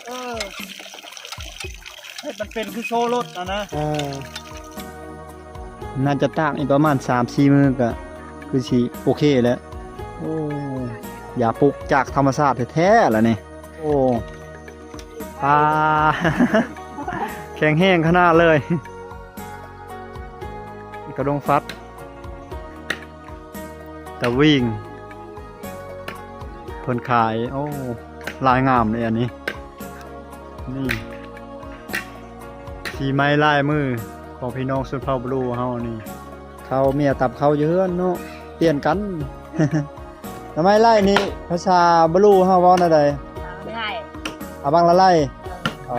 ເອີ ເຮັດມັນເປັນຄືໂຊລົດຫັ້ນນະ. ເອີ ໜ້າຈະຕາກອີກປະມານສາມສີ່ມື້ກະຄືຊິໂອເຄແລ້ວ. ໂອ້ ຢາປູກຈາກທຳມະຊາດແທ້ໆລະນີ້. ໂອ້ ປາ ແຂງແຮງຂະໜາດເລີຍ. ກະດົງຟັດ ຕະວິງ ເພິ່ນຂາຍ. ໂອ້ ລາຍງາມເດ້ອັນນີ້. ນີ້ ສີໄມ້ລາຍມືຂອງພີ່ນ້ອງຊົນເຜົ່າບລູເຮົານີ້. ເຂົາເມຍຕຳເຂົ້າຢູ່ເຮືອນເນາະ ປ່ຽນກັນ. ໜໍ່ໄມ້ໄລ່ນີ້ພາສາບລູເຮົາເວົ້າແນວໃດ? ອາບັງລະໄລ. ເອີ.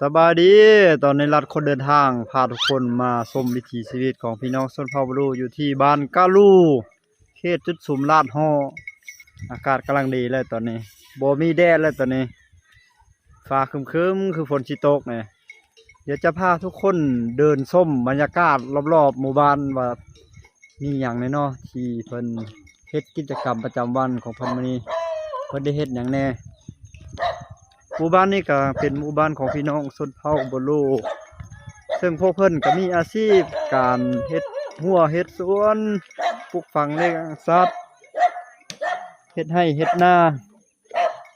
ສະບາຍດີ ຕອນນີ້ລັດຄົນເດີນທາງ ພາທຸກຄົນມາຊົມວິຖີຊີວິດຂອງພີ່ນ້ອງຊົນເຜົ່າບລູ ຢູ່ທີ່ບ້ານກະລູ ເຂດຈຸດສຸມລາດຫໍ້. ອາກາດກຳລັງດີເລີຍຕອນນີ້ ບໍ່ມີແດດເລີຍຕອນນີ້ ຟ້າຄຶ້ມໆ ຄືຝົນຊິຕົກນີ້. ດຽວຈະພາທຸກຄົນເດີນຊົມບັນຍາກາດລອບໆໝູ່ບ້ານວ່າ ມີຫຍັງແດ່ເນາະ ທີ່ເພິ່ນເຮັດກິດຈະກຳປະຈຳວັນຂອງເພິ່ນມື້ນີ້ ເພິ່ນໄດ້ເຮັດຫຍັງແດ່. ໝູ່ບ້ານນີ້ກະເປັນໝູ່ບ້ານຂອງພີ່ນ້ອງຊົນເຜົ່າບລູ ເຊິ່ງພວກເພິ່ນກະມີອາຊີບການເຮັດຮົ້ວເຮັດສວນ ປູກຝັງລ້ຽງສັດ ເຮັດໄຮ່ເຮັດນາ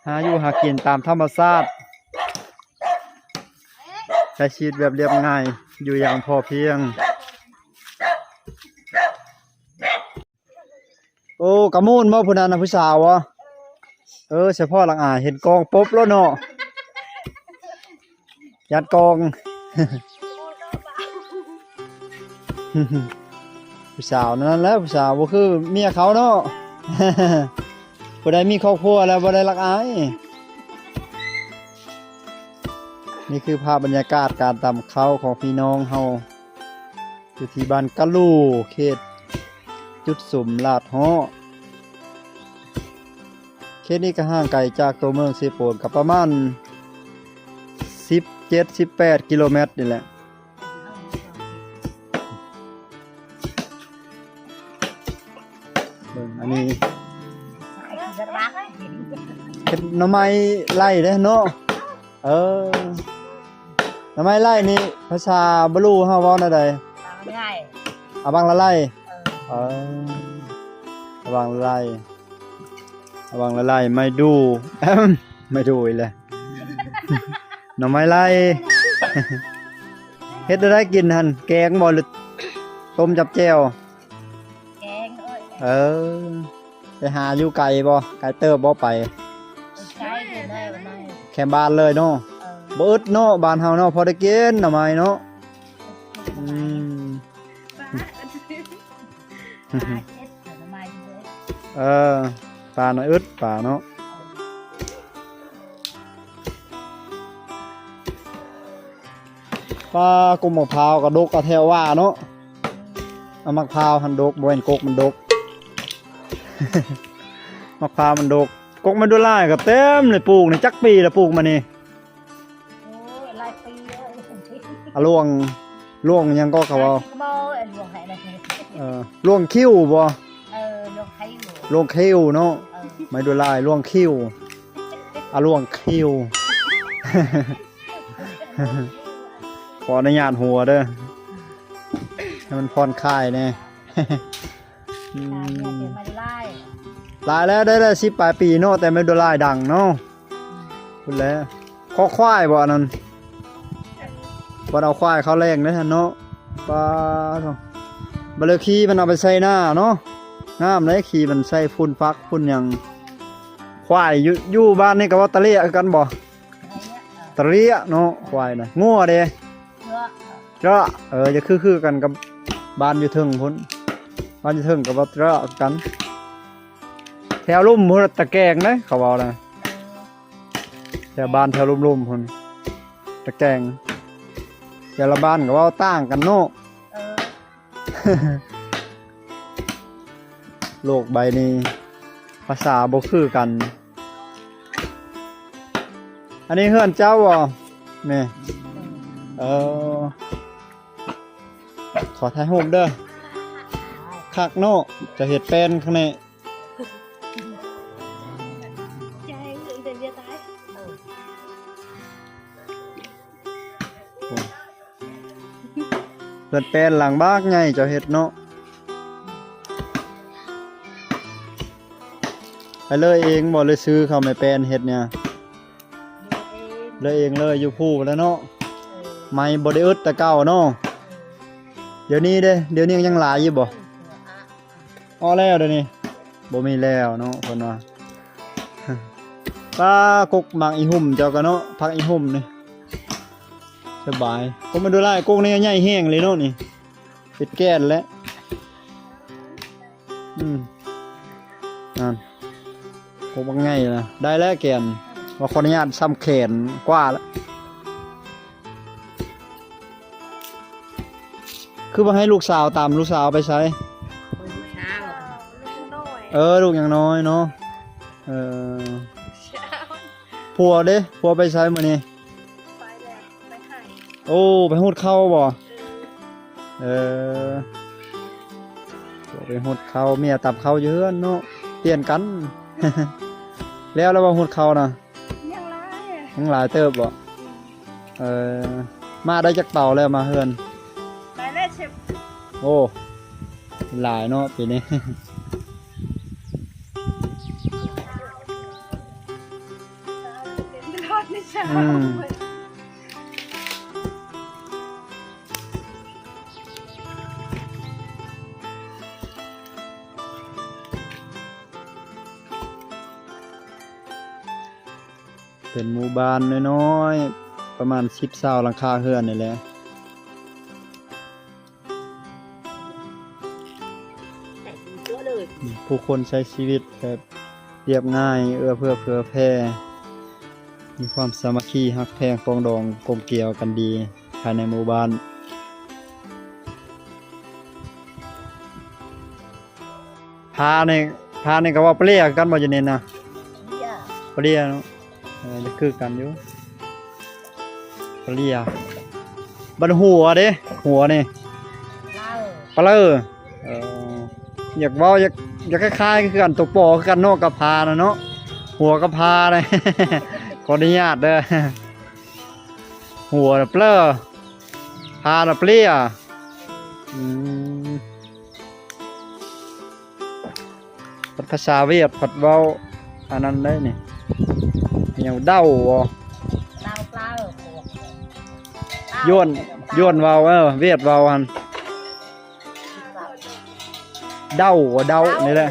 ຫາຢູ່ຫາກິນຕາມທຳມະຊາດ ໃຊ້ຊີວິດແບບລຽບງ່າຍ ຢູ່ຢ່າງພໍພຽງ. ໂອ້ ກະມ່ວນບໍ່ ຜູ້ນັ້ນນະ ຜູ້ສາວບໍ່? ເອີ ສະເພາະຫຼັກອາຍ ເຫັນກ້ອງປົບໂລດເນາະ. ຢ້ານກ້ອງ ຜູ້ສາວນັ້ນແຫຼະ ຜູ້ສາວບໍ່ຄືເມຍເຂົາເນາະ. ຜູ້ໃດມີຄອບຄົວແລ້ວບໍ່ໄດ້ລັກອາຍ. ນີ້ຄືພາບບັນຍາກາດການຕຳເຂົ້າຂອງພີ່ນ້ອງເຮົາ ຢູ່ທີ່ບ້ານກະລູ ເຂດຈຸດສຸມລາດຫໍ້. ເຂດນີ້ກະຫ່າງໄກຈາກຕົວເມືອງເຊໂປນກະປະມານສິບເຈັດ ສິບແປດກິໂລແມັດນີ້ແຫຼະ. ເບິ່ງອັນນີ້ ເຮັດໜໍ່ໄມ້ໄລ່ເດ້ເນາະ. ເອີ ໜໍ່ໄມ້ໄລ່ນີ້ ພາສາບລູເຮົາເວົ້າແນວໃດ? ອາບັງລະໄລ. ເອີ ອາບັງລະໄລ ອາບັງລະໄລ ໄມ້ດູ່ ໄມ້ດູ່ອີກແລ້ວ ໜໍ່ໄມ້ໄລ່. ເຮັດແນວໃດກິນຫັ້ນ ແກງບໍ່ ຫຼືຕົ້ມຈັບແຈ່ວ? ແກງ. ເອີ ໄປຫາຢູ່ໄກບໍ່? ໄກເຕີບບໍ່ໄປ? ໄກຢູ່ແລ້ວ ແຄມບ້ານເລີຍເນາະ. ເອີ ບໍ່ອຶດເນາະ ບ້ານເຮົາເນາະ ພໍໄດ້ກິນໜໍ່ໄມ້ເນາະ. ອືມ ເອີ ປາໜ້ອຍອຶດປາເນາະ. ປາ ກົກໝາກພ້າວກະດົກ ອາ ແຖວວ່າເນາະ. ອາ ໝາກພ້າວຫັ້ນດົກ ບໍ່ແມ່ນກົກມັນດົກ ໝາກພ້າວມັນດົກ. ກົກໄມ້ດູ່ຫຼາຍກະເຕັມເລີຍ ປູກນີ້ຈັກປີລະ ປູກມານີ້? ໂອ້ຍ ຫຼາຍປີແລ້ວ. ອາ ຫຼວງ ຫຼວງຫຍັງກໍເຂົາເວົ້າ ຫຼວງໄຮ່ນະ. ເອີ ຫຼວງຄິ້ວບໍ່? ເອີ ຫຼວງຄິ້ວ ຫຼວງຄິ້ວເນາະ. ເອີ ໄມ້ດູ່ຫຼາຍ ຫຼວງຄິ້ວ ອາ ຫຼວງຄິ້ວ. ຂໍອະນຸຍາດຫົວເດີ ໃຫ້ມັນຜ່ອນຄາຍແດ່. ອືມ ຫຼາຍແລ້ວ ໄດ້ຫຼາຍສິບປາຍປີເນາະ ແຕ່ແມ່ນໂດລາຍດັງເນາະ. ພຸ້ນແຫຼະ ຄອກຄວາຍບໍ່ອັນນັ້ນ? ບໍ່ໄດ້ເອົາຄວາຍເຂົ້າແລ້ງເດ້ຫັ້ນເນາະ. ປາໂທ້ ບັດເລີຍຂີ່ມັນເອົາໄປໃສ່ນາເນາະ ງາມເດ້ ຂີ່ມັນໃສ່ຝຸ່ນຝັກຝຸ່ນຫຍັງ. ຄວາຍຢູ່ ຢູ່ບ້ານນີ້ກໍເວົ້າຕະເລຍຄືກັນບໍ່? ຕະເລຍເນາະ ຄວາຍນະ. ງົວເດ? ເຈາະ ເອີ ຈະຄື ຄືກັນກັບບ້ານຢູ່ເທິງພຸ້ນ ບ້ານຢູ່ເທິງກໍເວົ້າເຈາະຄືກັນ. ແຖວລຸ່ມພຸ້ນຕະແກງເດ້ ເຂົາເວົ້ານະ ແຖວບ້ານແຖວລຸ່ມໆພຸ້ນ ຕະແກງ. ແຕ່ລະບ້ານກໍເວົ້າຕ່າງກັນເນາະ. ເອີ ໂລກໃບນີ້ພາສາບໍ່ຄືກັນ. ອັນນີ້ເຮືອນເຈົ້າບໍ່ແມ່? ເອີ ຂໍຖ່າຍຮູບເດີ. ຄັກເນາະ ຈະເຮັດແປ້ນຂ້າງໃນ. ເຮືອນແປ້ນຫຼັງບັກໃຫຍ່ເຈົ້າເຮັດເນາະ. ໄປເລີຍເອງບໍ່ ຫຼືຊື້ເຂົາແມ່ແປ້ນເຮັດນີ້? ເລີຍເອງເລີຍ ຢູ່ພູ້ແລ້ວເນາະ. ເອີ ໄມ້ບໍ່ໄດ້ອຶດແຕ່ເກົ່າເນາະ. ເອີ ດຽວນີ້ເດ້ ດຽວນີ້ຍັງຫຼາຍຢູ່ບໍ່? ອໍ ແລ້ວດຽວນີ້ບໍ່ມີແລ້ວເນາະ ເພິ່ນວ່າ. ປາ ກົກໝາກອີຫຸ່ມເຈົ້າກະເນາະ ຜັກອີຫຸ່ມນີ້ ສະບາຍ. ກົກມັນດູຫຼາຍ ກົກນີ້ໃຫຍ່ແຮງເລີຍເນາະນີ້ ເປັດແກ່ນແລ້ວ. ອືມ ນັ້ນ ກົກບັກໃຫຍ່ນະ ໄດ້ແລ້ວແກ່ນ ວ່າຂໍອະນຸຍາດສ່ຳແຂນກວ່າລະ. ຄືບໍ່ໃຫ້ລູກສາວຕຳ ລູກສາວໄປໃສ? ເອີ ລູກຍັງນ້ອຍເນາະ. ເອີ ຜົວເດ້? ຜົວໄປໃສມື້ນີ້? ໄປແລ້ວ ໄປໄຮ່. ໂອ້ ໄປຫຸດເຂົ້າບໍ່? ເອີ ເອີ ຜົວໄປຫຸດເຂົ້າ ເມຍຕຳເຂົ້າຢູ່ເຮືອນເນາະ ປ່ຽນກັນ. ແລ້ວລະບໍ່ຫຸດເຂົ້ານະ? ຍັງຫຼາຍ ຍັງຫຼາຍເຕີບບໍ່? ເອີ ມາໄດ້ຈັກເຕົາແລ້ວມາເຮືອນ? ໄດ້ແລ້ວ ໂອ້ ຫຼາຍເນາະປີນີ້. ອືມ. ເປັນໝູ່ບ້ານນ້ອຍໆ ປະມານສິບຊາວຫຼັງຄາເຮືອນນີ້ແຫຼະ. ຜູ້ຄົນໃຊ້ຊີວິດແບບລຽບງ່າຍ ເອື້ອເຟື້ອເຜື່ອແຜ່ ມີຄວາມສາມັກຄີ ຮັກແພງ ປອງດອງ ກົມກຽວກັນດີ ພາຍໃນໝູ່ບ້ານ. ຜານີ້ ຜານີ້ກໍເວົ້າປະເລຍຄືກັນບໍ່ ຢູ່ນີ້ນະ? ປະເລຍ ປະເລຍເນາະ. ເອີ ຈະຄືກັນຢູ່ ປະເລຍ. ບັດຫົວເດ້? ຫົວນີ້ ປະເລີ. ເອີ ຢາກເວົ້າ ຢາກ ຢາກຄ້າຍໆຄືກັນ ຕົວປໍຄືກັນເນາະ ກັບຜານະເນາະ. ຫົວກັບຜານະ ຂໍອະນຸຍາດເດີ. ຫົວນະປະເລີ ຜານະປະເລຍ. ອືມ. ພັດພາສາຫວຽດພັດເວົ້າອັນນັ້ນໄດ້ນີ້ ຫຍັງ ເດົາບໍ່? ເດົາ ເດົາ ຢວນ ຢວນເວົ້າ ເອີ ຫວຽດເວົ້າຫັ້ນ ເດົາ ເດົານີ້ແຫຼະ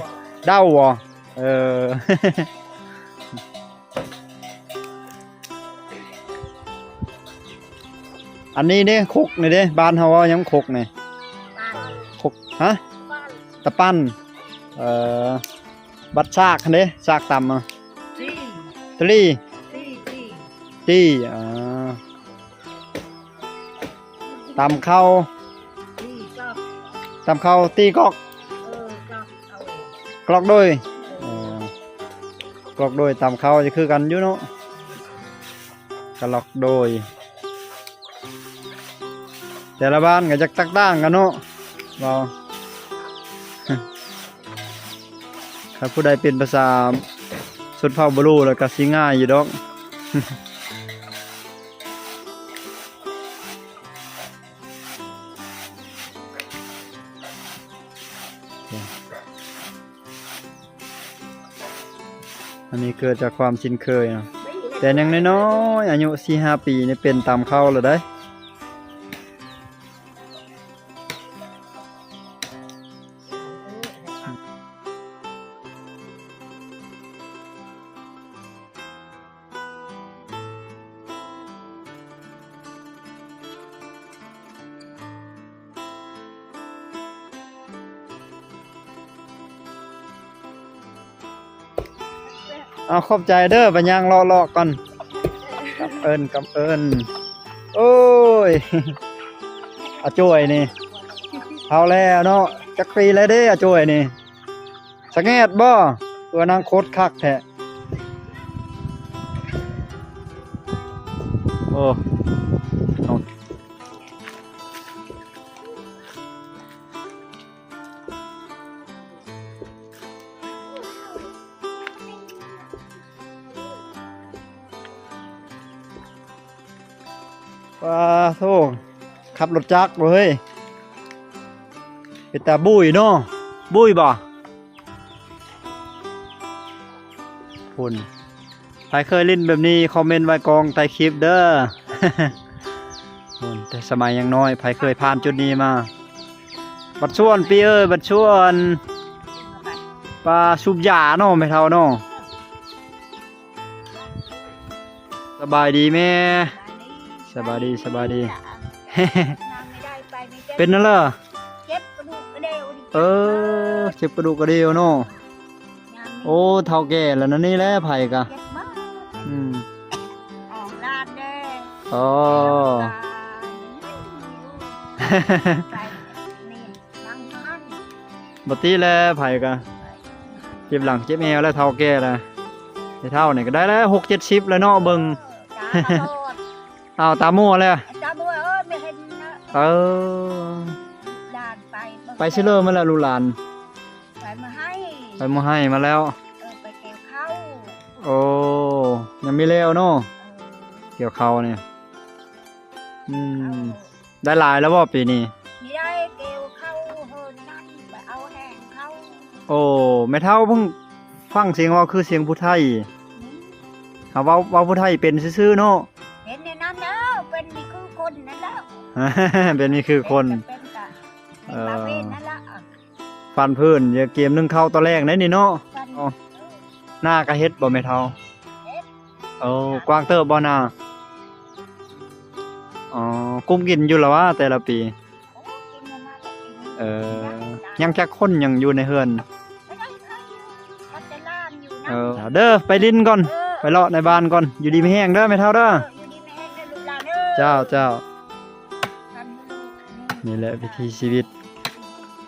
ເດົາບໍ່? ເອີ. ອັນນີ້ເດ້ ຄົກນີ້ເດ້ ບ້ານເຮົາເວົ້າຫຍັງ ຄົກນີ້? ຄົກ ຮະ? ຕະປັ້ນ. ເອີ ບັດຊາກຫັ້ນເດ້ ຊາກຕຳ ຕະລີ ຕະລີ ຕີ ອາ. ຕຳເຂົ້າ ຕີກອກ ຕຳເຂົ້າຕີກອກ ເອີ ກອກ ເອົາ ກອກໂດຍ ເອີ ເອີ ກອກໂດຍ ຕຳເຂົ້າຈະຄືກັນຢູ່ເນາະ ກະລັອກໂດຍ. ແຕ່ລະບ້ານກະຈັກຕ່າງກັນເນາະ ເວົ້າ ຄັນຜູ້ໃດເປັນພາສາຊົນເຜົ່າບລູແລ້ວກະຊິງ່າຍຢູ່ດອກ. ອັນນີ້ເກີດຈາກຄວາມຊິນເຄີຍເນາະ ແຕ່ຍັງນ້ອຍໆ ອາຍຸສີ່ຫ້າປີນີ້ເປັນຕຳເຂົ້າແລ້ວເດ້. ເອົາ ຂອບໃຈເດີ ໄປຍ່າງເລາະໆກ່ອນ. ກັບເອີ້ນ ກັບເອີ້ນ. ໂອ້ຍ ອາໂຈ້ຍນີ້ ເຖົ້າແລ້ວເນາະ ຈັກປີແລ້ວເດ້ ອາໂຈ້ຍນີ້? ສະແງດບໍ່? ຕົວນາງໂຄດຄັກແທ້. ໂອ້ ເອົາ ປາໂທ້ ຂັບລົດຈັກບໍ່ເຮີ້ຍ? ເປັນຕາບຸ້ຍເນາະ ບຸ້ຍບໍ່? ພຸ້ນ ໃຜເຄີຍຫຼິ້ນແບບນີ້ ຄອມເມັນໄວ້ກ່ອງໃຕ້ຄລິບເດີ. ພຸ້ນ ແຕ່ສະໄໝຍັງນ້ອຍ ໃຜເຄີຍຜ່ານຈຸດນີ້ມາ? ບັດຊວນ ປີເອີຍ ບັດຊວນ. ປາ ສູບຢາເນາະ ແມ່ເຖົ້າເນາະ. ສະບາຍດີແມ່. ສະບາຍດີ ສະບາຍດີ. ເປັນຫຍັງລະ? ເຈັບກະດູກກະເດວ. ເອີ ເຈັບກະດູກກະເດວເນາະ. ໂອ້ ເຖົ້າແກ່ແລ້ວນະ ນີ້ແຫຼະ ໃຜກະ ເຈັບເບິດ. ອືມ ອອກລານເດ້. ອໍ ໄປນີ້ ບັດນີ້ແຫຼະ ໃຜກະເຈັບຫຼັງເຈັບແອວແລ້ວ ເຖົ້າແກ່ແລ້ວ. ແຕ່ເຖົ້ານີ້ກະໄດ້ແລ້ວ ຫົກເຈັດສິບແລ້ວເນາະ ເບິ່ງ. ຕາບອດ. ອ້າວ ຕາມົວແລ້ວ. ຕາມົວ ເອີ ໄປເຫັນນະ. ເອີ ຫຼານໄປເບິ່ງ. ໄປຊິເລີມາແລ້ວ ລູກຫຼານ? ໄປມາໄຮ່ ໄປມາໄຮ່ມາແລ້ວ. ເອີ ໄປກ່ຽວເຂົ້າ. ໂອ້ ຍັງມີແລ້ວເນາະ. ເອີ ກ່ຽວເຂົ້ານີ້. ອືມ ເຂົ້າ ໄດ້ຫຼາຍແລ້ວບໍ່ປີນີ້? ມີໄດ້ ກ່ຽວເຂົ້າເຮີນນັ້ນ ໄປເອົາແຮງເຂົ້າ. ໂອ້ ແມ່ເຖົ້າເພິ່ງຟັງສຽງເວົ້າຄືສຽງຜູ້ໄທ. ອືມ ຫາເວົ້າ ເວົ້າຜູ້ໄທເປັນຊື່ໆເນາະ. ເປັນແນວນັ້ນເດີ ເປັນມີຄືຄົນນັ້ນແຫຼະ. ເປັນມີຄືຄົນ. ເປັນກະເປັນກະ ເປັນປະເພດນັ້ນລະ. ເອີ ຟັນພື້ນ ເກມໜຶ່ງເຂົ້າຕອນແລງໄດ໋ນີ້ເນາະ. ນາກະເຮັດບໍ່ແມ່ເຖົ້າ? ເຮັດ. ໂອ້ ກວ້າງເຕີບບໍ່ນາ? ອໍ ກຸ້ມກິນຢູ່ລະຫວາແຕ່ລະປີ? ໂອ້ ກິນມາແຕ່ປີນີ້. ເອີ ຍັງຈັກຄົນຍັງຢູ່ໃນເຮືອນ? ເອີ ເດີ ໄປຫຼິ້ນກ່ອນ. ເອີ ໄປເລາະໃນບ້ານກ່ອນ. ຢູ່ດີມີແຮງເດີແມ່ເຖົ້າເດີ. ເອີ ຢູ່ດີມີແຮງເດີລູກຫຼານເດີ. ເຈົ້າ ເຈົ້າ. ນີ້ແຫຼະວິຖີຊີວິດ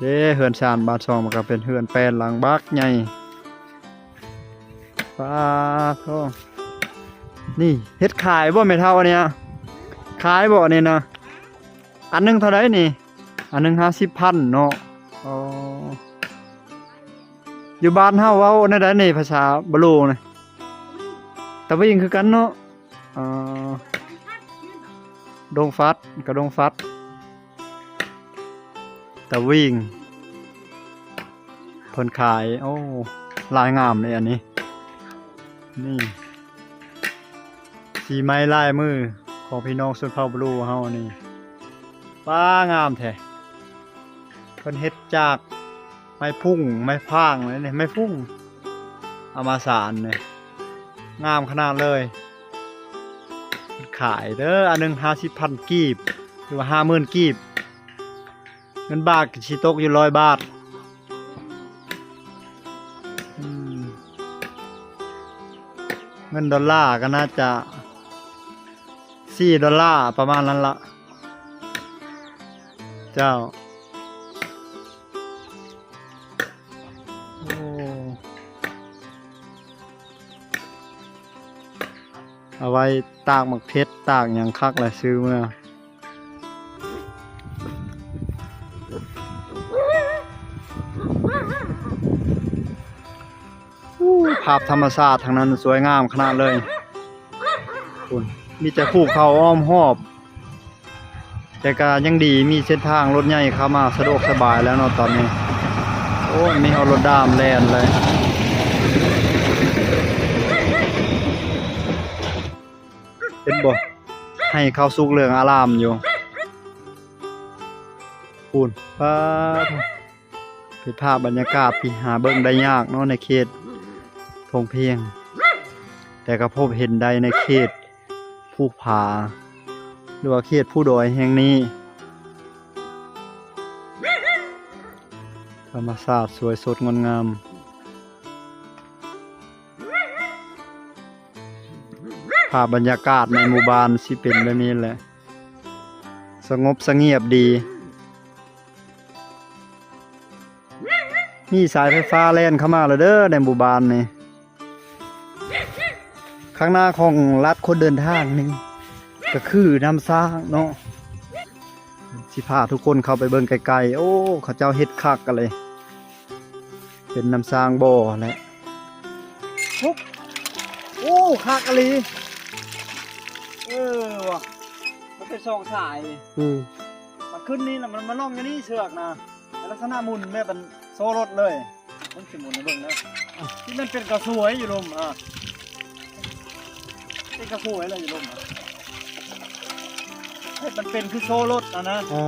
ເດ້ ເຮືອນຊານບ້ານຊ່ອງ ມັນກະເປັນເຮືອນແປນຫຼັງບັກໃຫຍ່. ປາໂທ້ ນີ້ເຮັດຂາຍບໍ່ແມ່ເຖົ້າອັນນີ້ນະ? ຂາຍບໍ່ອັນນີ້ນະ? ອັນໜຶ່ງເທົ່າໃດນີ້? ອັນໜຶ່ງຫ້າສິບພັນເນາະ. ອໍ ຢູ່ບ້ານເຮົາເວົ້າແນວໃດນີ້ ພາສາບາລູນີ້? ຕາວິງຄືກັນເນາະ. ອໍ ດົງຟັດ ກະດົງຟັດ ຕາວິງ ເພິ່ນຂາຍ. ໂອ້ ລາຍງາມເດ້ອັນນີ້. ນີ້ ສີໄມ້ລາຍມືຂອງພີ່ນ້ອງຊົນເຜົ່າບາລູເຮົານີ້. ປາ ງາມແທ້. ເພິ່ນເຮັດຈາກໄມ້ພຸ້ງ ໄມ້ຟາງນີ້ ໄມ້ຟຸ້ງເອົາມາສານນີ້ ງາມຂະໜາດເລີຍ. ເພິ່ນຂາຍເດີ ອັນໜຶ່ງຫ້າສິບພັນກີບ ຫຼືວ່າຫ້າໝື່ນກີບ. ເງິນບາດກະຊິຕົກຢູ່ຮ້ອຍບາດ. ອືມ ເງິນດອນລາກະໜ້າຈະສີ່ດອນລາ ປະມານນັ້ນລະ. ເຈົ້າ ໂອ້ ເອົາໄວ້ຕາກໝາກເຜັດ ຕາກຫຍັງຄັກແຫຼະ ຊື້ເມືອ. ໂອ້ ພາບທຳມະຊາດທາງນັ້ນສວຍງາມຂະໜາດເລີຍ. ພຸ້ນ ມີແຕ່ພູເຂົາອ້ອມຮອບ ແຕ່ກະຍັງດີ ມີເສັ້ນທາງລົດໃຫຍ່ເຂົ້າມາສະດວກສະບາຍແລ້ວເນາະຕອນນີ້. ໂອ້ ມີຮອດລົດດາມແລ່ນເລີຍ. ເຫັນບໍ່? ໄຮ່ເຂົາສຸກເຫຼືອງອາລາມຢູ່. ພຸ້ນ ປາດ ເປັນພາບບັນຍາກາດທີ່ຫາເບິ່ງໄດ້ຍາກເນາະ ໃນເຂດທົ່ງພຽງ, ແຕ່ກໍພົບເຫັນໄດ້ໃນເຂດພູຜາ ຫຼືວ່າເຂດພູດອຍແຫ່ງນີ້. ທຳມະຊາດສວຍສົດງົດງາມ. ພາບບັນຍາກາດໃນໝູ່ບ້ານຊິເປັນແບບນີ້ແຫຼະ, ສະຫງົບສະງຽບດີ. ມີສາຍໄຟຟ້າແລ່ນເຂົ້າມາແລ້ວເດີ ໃນໝູ່ບ້ານນີ້. ຂ້າງໜ້າຂອງລັດຄົນເດີນທາງນີ້ກໍຄືນ້ຳສ້າງເນາະ. ຊິພາທຸກຄົນເຂົ້າໄປເບິ່ງໃກ້ໆ. ໂອ້ ເຂົາເຈົ້າເຮັດຄັກກັນເລີຍ. ເປັນນ້ຳສ້າງບໍ່ແຫຼະ. ໂອ້ ໂອ້ ຄັກອີ່ຫຼີ. ເອີ ວ່າ ມັນເປັນສອງສາຍ. ອືມ ມັນຂຶ້ນນີ້ລະ ມັນມາລົງຢູ່ນີ້ເຊືອກນະ. ລັກສະນະໝຸນແບບມັນໂຊລົດເລີຍ. ມັນຊິໝຸນໃຫ້ເບິ່ງເດີ. ທີ່ມັນເປັນກະສວຍຢູ່ລຸ່ມ ອ່າ ເປັນກະສວຍເລີຍຢູ່ລຸ່ມ ເຮັດມັນເປັນຄືໂຊລົດຫັ້ນນະ. ເອີ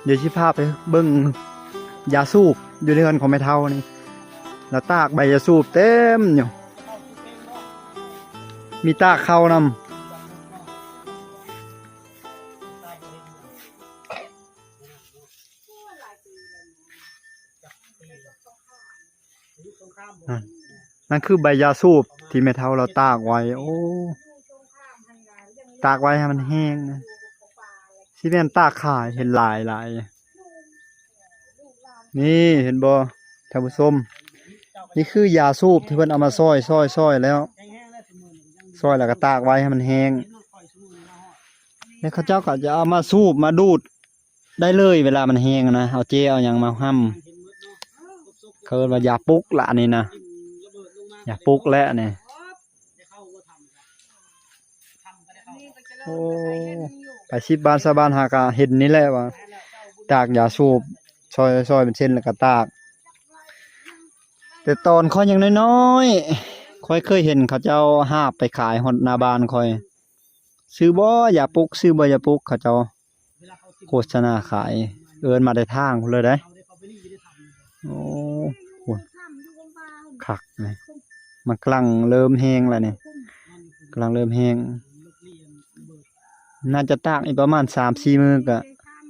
ດຽວຊິພາໄປເບິ່ງຢາສູບຢູ່ໃນເຮືອນຂອງແມ່ເຖົ້ານີ້. ລາວຕາກໃບຢາສູບເຕັມຢູ່. ມີຕາກເຂົ້ານຳ. ນັ້ນ ນັ້ນຄືໃບຢາສູບທີ່ແມ່ເຖົ້າລາວຕາກໄວ້. ໂອ້ ຕາກໄວ້ໃຫ້ມັນແຫ້ງນະ. ຊິແມ່ນຕາກຂາຍ ເຫັນຫຼາຍໆ. ນີ້ ເຫັນບໍ່ທ່ານຜູ້ຊົມ? ນີ້ຄືຢາສູບທີ່ເພິ່ນເອົາມາຊອຍໆໆແລ້ວ. ຊອຍແລ້ວກໍຕາກໄວ້ໃຫ້ມັນແຫ້ງ. ແລ້ວເຂົາເຈົ້າກໍຈະເອົາມາສູບມາດູດໄດ້ເລີຍ ເວລາມັນແຫ້ງນະ. ເອົາເຈ ເອົາຫຍັງມາຫ້ຳ. ເຂົາເອີ້ນວ່າຢາປຸກລະອັນນີ້ນະ. ຢາປຸກແຫຼະນີ້. ໂອ້ ໄປສິບບ້ານຊາວບ້ານຫາກະເຫັນນີ້ແຫຼະວ່າ ຕາກຢາສູບ ຊອຍ ຊອຍເປັນເສັ້ນແລ້ວກະຕາກ. ແຕ່ຕອນຂ້ອຍຍັງນ້ອຍໆ ຂ້ອຍເຄີຍເຫັນເຂົາເຈົ້າຫາບໄປຂາຍຮອດໜ້າບ້ານຂ້ອຍ. ຊື້ບໍ່ຢາປຸກ ຊື້ບໍ່ຢາປຸກ ເຂົາເຈົ້າໂຄສະນາຂາຍ. ເອີ້ນມາແຕ່ທາງພຸ້ນເລີຍເດ້. ໂອ້ ໂຫ ຄັກນະ. ມັນກຳລັງເລີ່ມແຫ້ງແລ້ວນີ້ ກຳລັງເລີ່ມແຫ້ງ. ໜ້າຈະຕາກອີກປະມານສາມສີ່ມື້ກະ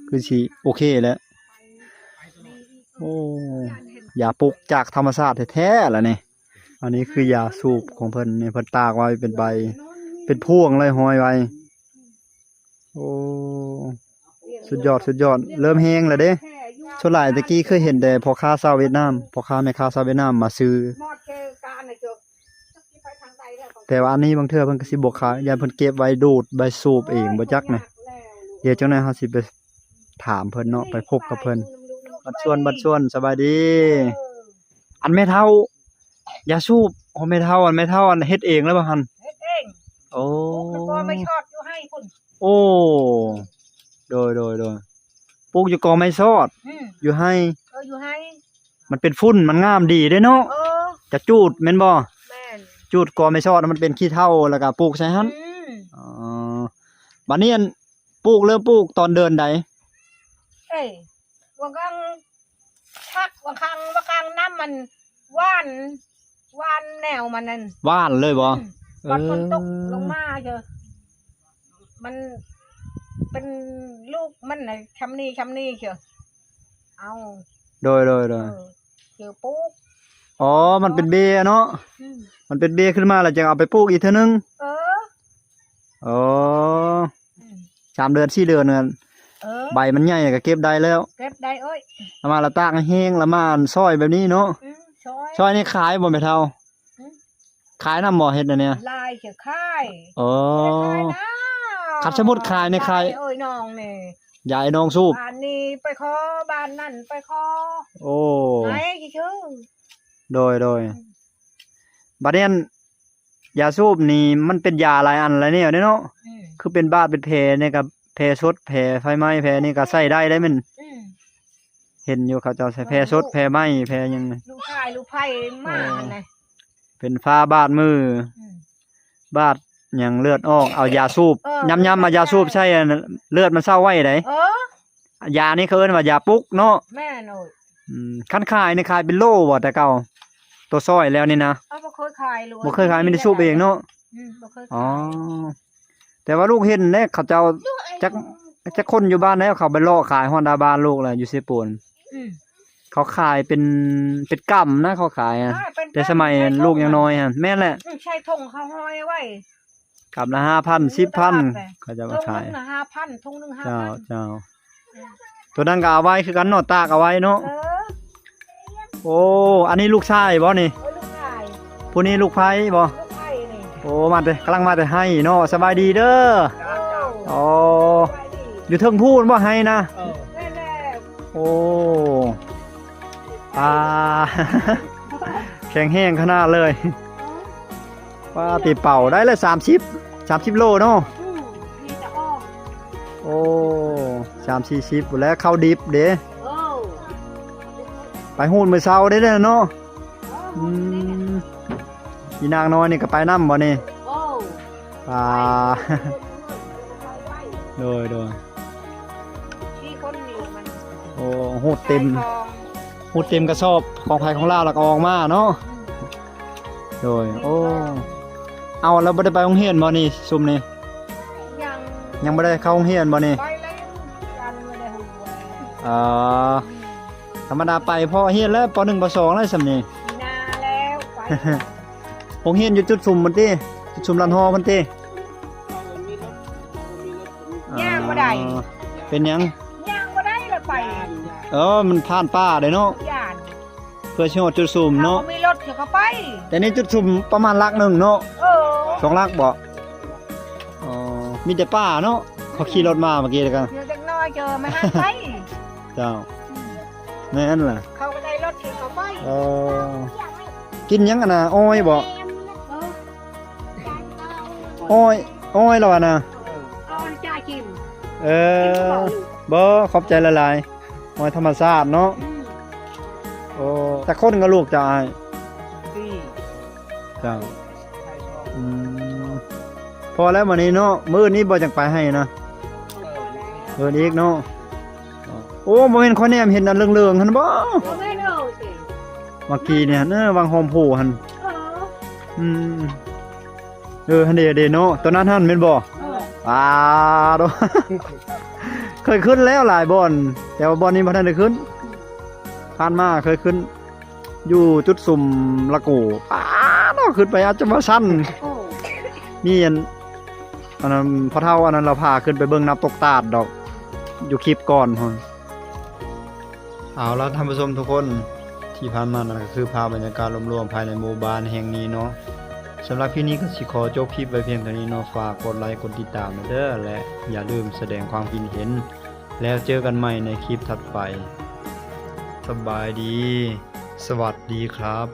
ຄືຊິໂອເຄແລ້ວ. ໂອ້ ຢາປຸກຈາກທຳມະຊາດແທ້ໆລະນີ້. ອັນນີ້ຄືຢາສູບຂອງເພິ່ນນີ້ ເພິ່ນຕາກໄວ້ເປັນໃບ ເປັນພວງເລີຍ ຫ້ອຍໄວ້. ໂອ້ ສຸດຍອດ ສຸດຍອດ. ເລີ່ມແຫ້ງແລ້ວເດ້. ສ່ວນຫຼາຍແຕ່ກີ້ເຄີຍເຫັນແຕ່ພໍ່ຄ້າຊາວຫວຽດນາມ ພໍ່ຄ້າແມ່ຄ້າຊາວຫວຽດນາມມາຊື້. ແຕ່ວ່າອັນນີ້ບາງເທື່ອເພິ່ນກໍຊິບໍ່ຂາຍ ຢ້ານເພິ່ນເກັບໄວ້ດູດໃບສູບເອງບໍ່ຈັກນະ. ດຽວຈັກໜ່ອຍເຮົາຊິໄປຖາມເພິ່ນເນາະ ໄປພົບກັບເພິ່ນ. ບັດຊວນ ບັດຊວນ ສະບາຍດີ. ອັນແມ່ເຖົ້າ ຢາສູບຂອງແມ່ເຖົ້າ ອັນແມ່ເຖົ້າອັນເຮັດເອງແລ້ວບໍ່ຫັ້ນ? ເຮັດເອງ. ໂອ້ ປູກຢູ່ກໍໄມ້ຊອດຢູ່ໄຮ່ພຸ້ນ. ໂອ້ ໂດຍ ໂດຍ ໂດຍ. ປູກຢູ່ກໍໄມ້ຊອດ ອືມ ຢູ່ໄຮ່. ເອີ ຢູ່ໄຮ່. ມັນເປັນຝຸ່ນ ມັນງາມດີເດ້ເນາະ. ເອີ ຈະຈູດແມ່ນບໍ່? ແມ່ນ. ຈູດກໍໄມ້ຊອດ ມັນເປັນຂີ້ເຖົ້າ ແລ້ວກໍປູກໃສ່ຫັ້ນ. ອືມ ອໍ ບັດນີ້ອັນ ປູກ ເລີ່ມປູກຕອນເດືອນໃດ? ເອີຍ ວ່າກາງ ຜັກວ່າກາງ ວ່າກາງນ້ຳມັນຫວານ ຫວານແນວມັນນັ້ນ. ຫວານເລີຍບໍ່? ອືມ ເອີ ບັດຝົນຕົກລົງມາເຊີ ມັນເປັນລູກມັນນະ ຊຳນີ້ ຊຳນີ້ເຊີ. ເອົາ ໂດຍ ໂດຍ ໂດຍ. ເອີ ເຈີປູກ. ອໍ ມັນເປັນເບ້ເນາະ. ອືມ ມັນເປັນເບ້ຂຶ້ນມາແລ້ວ ຈຶ່ງເອົາໄປປູກອີກເທື່ອໜຶ່ງ. ເອີ ອໍ ອືມ ສາມເດືອນ ສີ່ເດືອນນັ້ນ. ເອີ ໃບມັນໃຫຍ່ກໍເກັບໄດ້ແລ້ວ. ເກັບໄດ້. ໂອ້ຍ ເອົາມາລະຕາກໃຫ້ແຫ້ງ ລະມາອັນຊອຍແບບນີ້ເນາະ. ອືມ ຊອຍ. ຊອຍນີ້ຂາຍບໍ່ແມ່ເຖົ້າ? ອືມ ຂາຍນຳບໍ່ ເຮັດອັນເນີ້ຍ? ຫຼາຍເທື່ອຂາຍ. ອໍ ຂາຍນະ. ຄັນສົມມຸດຂາຍນີ້ຂາຍ ເອີຍ ນ້ອງນີ້ ຢາຍນ້ອງສູບ. ບ້ານນີ້ໄປຂໍ ບ້ານນັ້ນໄປຂໍ. ໂອ້ ໃຫ້ຊື່. ໂດຍ ໂດຍ. ອືມ ບັດນີ້ອັນ ຢາສູບນີ້ມັນເປັນຢາຫຼາຍອັນຫຼາຍແນວເດ້ເນາະ. ອືມ ຄືເປັນບາດເປັນແຜນີ້ກໍແຜສົດ ແຜໄຟໄໝ້ ແຜນີ້ກໍໃຊ້ໄດ້ເດ້ແມ່ນ. ອືມ ເຫັນຢູ່ເຂົາເຈົ້າໃຊ້ແຜສົດ ແຜໄໝ້ ແຜຫຍັງນີ້. ລູກຊາຍລູກໃຜມາຫັ້ນນະ ເປັນຟ້າບາດມື. ອືມ ບາດຫຍັງເລືອດອອກ ເອົາຢາສູບ ເອີ ຍຳໆ ເອົາຢາສູບໃສ່ ອັນເລືອດມັນເຊົາໄວໃດ. ເອີ ຢານີ້ເຂົາເອີ້ນວ່າຢາປຸກເນາະ. ແມ່ນໂອຍ. ອືມ ຄັນຂາຍນີ້ຂາຍເປັນໂລບໍ່ແຕ່ເກົ່າ? ໂຕຊອຍແລ້ວນີ້ນະ. ເອົາ ບໍ່ເຄີຍຂາຍເລີຍ ບໍ່ເຄີຍຂາຍ ມີແຕ່ສູບເອງເນາະ. ອືມ ບໍ່ເຄີຍຂາຍ. ອໍ ແຕ່ວ່າລູກເຫັນເດ້ ເຂົາເຈົ້າ ລູກອາຍຸ ຈັກ ຈັກຄົນຢູ່ບ້ານແລ້ວ ເຂົາໄປເລາະຂາຍຮອດໜ້າບ້ານລູກແລ້ວ ຢູ່ເຊໂປນ. ອືມ ເຂົາຂາຍເປັນ ເປັນກຳນະ ເຂົາຂາຍອະ. ເອີ ເປັນກຳ ແຕ່ສະໄໝລູກຍັງນ້ອຍຫັ້ນ. ແມ່ນແຫຼະ. ອືມ ໃສ່ຖົງເຂົາຫ້ອຍໄວ້ ກຳລະຫ້າພັນ ສິບພັນ ເຂົາເຈົ້າມາຂາຍ. ຖົງໜຶ່ງຫ້າພັນ ຖົງໜຶ່ງຫ້າພັນ. ເຈົ້າ ເຈົ້າ. ອືມ ໂຕນັ້ນກໍເອົາໄວ້ຄືກັນເນາະ ຕາກເອົາໄວ້ເນາະ. ເອີ ໂອ້ ອັນນີ້ລູກຊາຍບໍ່ນີ້? ເອີ ລູກຊາຍ. ຜູ້ນີ້ລູກໃຜບໍ່? ລູກໃຜນີ້. ໂອ້ ມາແຕ່ ກຳລັງມາແຕ່ໄຮ່ເນາະ. ສະບາຍດີເດີ. ໂອ້ ໂອ້ ສະບາຍດີ. ຢູ່ເທິງພູ້ນບໍ່ໄຮ່ນະ? ເອີ ແມ່ນແລ້ວ. ໂອ້ ປາ ແຂງແຮງຂະໜາດເລີຍ. ປາ ຕີເປົ່າໄດ້ລະສາມສິບ ສາມສິບໂລເນາະ. ອືມ ມີແຕ່ອອກ. ໂອ້ ສາມສີ່ສິບພຸ້ນແຫຼະ ເຂົ້າດິບເດ້. ໂອ້ ໄປຮູດມື້ເຊົ້າເດ້ເນາະ. ໂອ້ ອືມ ອີນາງນ້ອຍນີ້ກໍໄປນຳບໍ່ນີ້? ໂອ້ ປາ ໂດຍ ໂດຍ. ສີ່ຄົນຢູ່ມັນ. ໂອ້ ຮູດເຕັມ ຂາຍຂອງ ຮູດເຕັມກະສອບ ຂອງໃຜຂອງລາວ ແລ້ວກໍອອກມາເນາະ. ອືມ ໂດຍ. ໂອ້ ເອົາ ແລ້ວບໍ່ໄດ້ໄປໂຮງຮຽນບໍ່ນີ້ ຊຸມນີ້? ຍັງ ຍັງບໍ່ໄດ້ເຂົ້າໂຮງຮຽນບໍ່ນີ້? ໄປແລ້ວ ຍັງບໍ່ໄດ້ໂຮງຮຽນ. ອໍ ອືມ ທຳມະດາໄປພໍຮຽນແລ້ວ ປໍໜຶ່ງ ປໍສອງແລ້ວຊ່ຳນີ້. ປີໜ້າແລ້ວໄປ. ໂຮງຮຽນຢູ່ຈຸດຊຸມພຸ້ນຕິ? ຈຸດຊຸມລານຫໍພຸ້ນຕິ? ຍ່າງບໍ່ໄດ້. ອໍ ເປັນຫຍັງ? ຍ່າງບໍ່ໄດ້ລະໄປ. ເອີ ມັນຜ່ານປ່າເດ້ເນາະ. ຢ້ານ. ເພື່ອຊິຮອດຈຸດຊຸມເນາະ. ຖ້າບໍ່ມີລົດເຂົາກໍໄປ. ແຕ່ນີ້ຈຸດຊຸມປະມານຫຼັກໜຶ່ງເນາະ. ເອີ ສອງຫຼັກບໍ? ອໍ ມີແຕ່ປ່າເນາະ. ເຂົາຂີ່ລົດມາເມື່ອກີ້ແລ້ວກໍ ເດັກນ້ອຍເຈີມາຫາໄປ. ເຈົ້າ. ອືມ ແມ່ນລະ ເຂົາກໍໄດ້ລົດເຂົາໄປ. ອໍ ກິນຫຍັງອັນນ່າ ອ້ອຍບໍ? ເອີ ອ້ອຍ ອ້ອຍລະວ່ານະ. ເອີ ເອົາອັນຈ່າຍກິນ. ເອີ ບໍ່ ຂອບໃຈຫຼາຍໆ. ຫອຍທຳມະຊາດເນາະ. ອືມ ໂອ້ ຈັກຄົນກັບລູກເຈົ້າອ້າຍ? ສີ່. ເຈົ້າ. ອືມ ພໍແລ້ວມື້ນີ້ເນາະ. ມື້ອື່ນນີ້ບໍ່ ຈັ່ງໄປໄຮ່ນະ? ເອີ ມື້ອື່ນອີກເນາະ. ໂອ້ ບໍ່ແມ່ນຂ້ອຍແນມເຫັນອັນເຫຼືອງໆຫັ້ນບໍ? ບໍ່ແມ່ນເອີຍ. ເມື່ອກີ້ນີ້ຫັ້ນ ເອີ ວັງຫອມໂພຫັ້ນ. ເອີ ອືມ. ເອີ ຫັ້ນເດ ເດເນາະ ໂຕນັ້ນຫັ້ນແມ່ນບໍ່? ເອີ ປາໂດ ເຄີຍຂຶ້ນແລ້ວຫຼາຍບ່ອນ ແຕ່ວ່າບ່ອນນີ້ບໍ່ທັນໄດ້ຂຶ້ນ. ຜ່ານມາເຄີຍຂຶ້ນຢູ່ຈຸດຊຸມລະໂກ ປາໂດ ຂຶ້ນໄປອາດຈະບໍ່ຊັນ. ໂອ້ ມີອັນ ອັນນັ້ນ ພໍ່ເຖົ້າອັນນັ້ນລາວພາຂຶ້ນໄປເບິ່ງນ້ຳຕົກຕາດດອກ ຢູ່ຄລິບກ່ອນພຸ້ນ. ເອົາລະທ່ານຜູ້ຊົມທຸກຄົນ ທີ່ຜ່ານມານັ້ນກໍຄືພາບບັນຍາກາດລວມໆພາຍໃນໝູ່ບ້ານແຫ່ງນີ້ເນາະ. ສຳລັບຄລິບນີ້ກໍຊິຂໍຈົບຄລິບໄວ້ພຽງເທົ່ານີ້ເນາະ. ຝາກກົດໄລກົດຕິດຕາມແດ່ເດີ ແລະ ຢ່າລືມສະແດງຄວາມຄິດເຫັນ ແລ້ວເຈີກັນໃໝ່ໃນຄລິບຖັດໄປ. ສະບາຍດີ ສະຫວັດດີຄັບ.